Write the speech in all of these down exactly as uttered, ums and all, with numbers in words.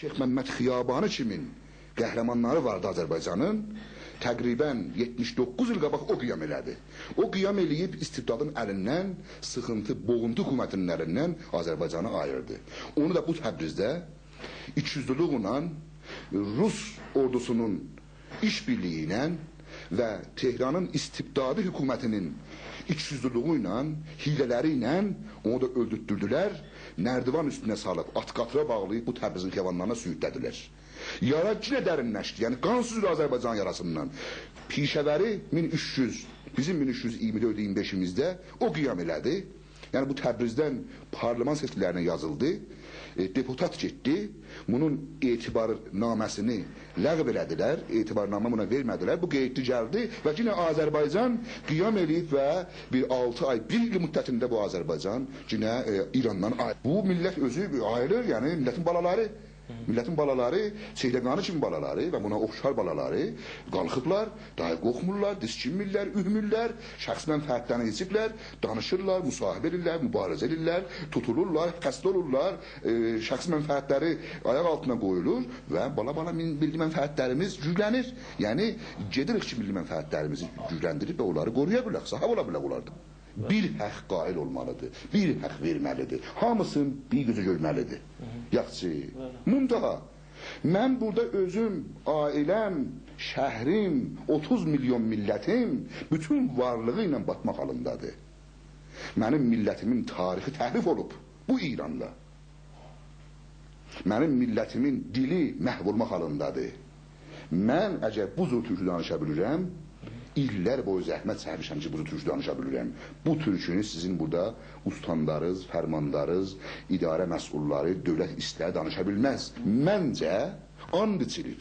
شیخ ممد خیابانی کیمین قهرمانلاری واردی آذربایجانین. تقریباً یئتمیش دوققوز ایل قاباق او قیام ائله‌دی. او قیام ائله‌ییب استبدادین الیندن، سیخینتی، بوغونتو حکومتینین الیندن آذربایجانی آییردی. اونو دا بو تبریزده ایکی‌اوزلولوکله، روس اوردوسونون ایش‌بیرلیگی ایله و تهرانین استبدادی حکومتینین ایکی‌اوزلولوگو ایله، حیله‌لری ایله اونو دا اؤلدورتدوردولر. نردیوان اوستونه سالیب، آت قاطیرا باغلاییب بو تبریزین خیابانلارینا سوروکله‌دیلر. یارا یئنه درینلشدی. یعنی قان سوزور آذربایجان یاراسیندان. پیشه‌وری مین اوچ یوز، بیزیم مین اوچ یوز ایگیرمی دؤرد ایگیرمی بئشیمیزده او قیام ائله‌دی. یعنی بو تبریزدن پارلمان سئچکی‌لرینه یازیلدی. ائ، دپوتات گئتدی. بونون اعتبارنامه‌سینی لغو ائله‌دیلر. اعتبارنامه بونا وئرمه‌دیلر. بو قئییتلی گلدی و یئنه آذربایجان قیام ائله‌ییب و بیر آلتی آی، بیر ایل مدتینده بو آذربایجان یئنه، ائ، ایراندان آی-، بو میللت اؤزو آییلیر، یعنی میللتین بالالاری. میللتین بالالاری، چهرگانی کیمی بالالاری و بونا اوخشار بالالاری قالخیبلار، داها قورخمورلار، دیسکینمیرلر، اورکمورلر، شخصی منفعتلرینه یئتیبلر، دانیشیرلار، مصاحبه ائدیرلر، مبارزه ائدیرلر، توتولورلار، خسته اولورلار، ائ، شخصی منفعتلری آیاق آلتینا قویولور و بالا-بالا مین-، میللی منفعتلریمیز گوجلنیر. یعنی، گئدیریک کی، میللی منفعتلریمیزی گوجلندیریب و اونلاری قورویا بیلک، صاحیب اولا بیلک اونلاردان. بیر حاق قائل اولمالیدیر، بیر حاق وئرمه‌لیدیر. هامیسینی بیر گؤزه گؤرمه‌لیدیر. یاخشی. بلی. منتها، من بورادا اؤزوم، عائله‌م، شهریم، اوتوز میلیون میللتیم بوتون وارلیغی ایله باتماق حالیندادیر. منیم میللتیمین تاریخی تحریف اولوب بو ایراندا. منیم میللتیمین دیلی محو اولماق حالیندادیر. من اگر بو جور تورکو دانیشا بیلیرم، ایللر بویو زحمت چکمیشم کی، بو جور تورکو دانیشا بیلیرم. بو تورکونو سیزین بورادا استانداریز، فرمانداریز، اداره مسئوللاری، دؤولت ایسته‌یه دانیشا بیلمز. منجه، آند ایچیلیب.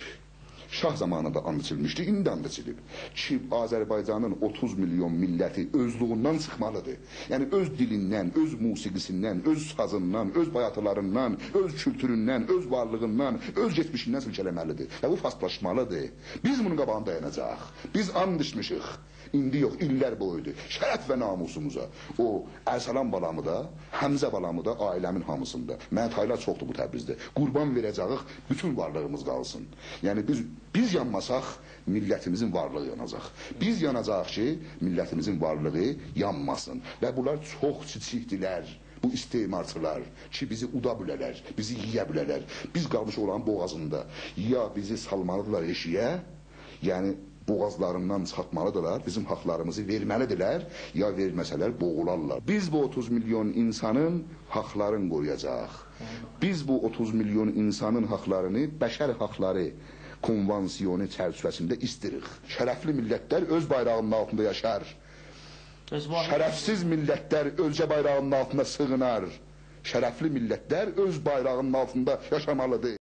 شاه زامانیندا آند ایچیلمیشدی، ایندی آند ایچیلیب کی، آذربایجانین اوتوز میلیون میللتی اؤزلویوندن چیخمالیدیر. یعنی اؤز دیلیندن، اؤز موسیقی‌سیندن، اؤز سازیندان، اؤز بایاتیلاریندان، اؤز کولتوروندن، اؤز وارلیغیندان، اؤز کئچمیشیندن سیلکه‌له‌مه‌لیدیر. و بو فارسلاشمالیدیر. بیز بونون قاباغیندا دایاناجاغیق. بیز آند ایچمیشیک. ایندی یوخ، ایللر بویودور. شرف و ناموسوموزا. او ارسلان بالامی دا، حمزه بالامی دا، عائله‌مین هامیسینی دا. منه تایلار چوخدور بو تبریزده. قوربان وئره‌جه‌ییک، بوتون وارلیغیمیز قالسین. یعنی بیز، بیز یانماساق، میللتیمیزین وارلیغی یاناجاق. بیز یاناجاغیق کی، میللتیمیزین وارلیغی یانماسین. و بونلار چوخ کیچیکدیلر، بو استعمارچیلار، کی بیزی اودا بیله‌لر، بیزی یئیه بیله‌لر. بیز قالمیشیق اونلارین بوغازیندا. یا بیزی سالمالیدیرلار ائشیگه، یعنی بوغازلاریندان چیخارتمالیدیرلار، بیزیم حاقلاریمیزی وئرمه‌لیدیرلر، یا وئرمه‌سه‌لر بوغولارلار. بیز بو اوتوز میلیون اینسانین حاقلارینی قورویاجاغیق. بیز بو اوتوز میلیون اینسانین حاقلارینی بشر حاقلاری کونوانسیونو چرچیوه‌سینده ایستیریک. شرفلی میللتلر اؤز بایراغینین آلتیندا یاشار. اؤز وار- شرفسیز میللتلر اؤزگه بایراغینین آلتیندا سیغینار. شرفلی میللتلر اؤز بایراغینین آلتیندا یاشامالیدیر.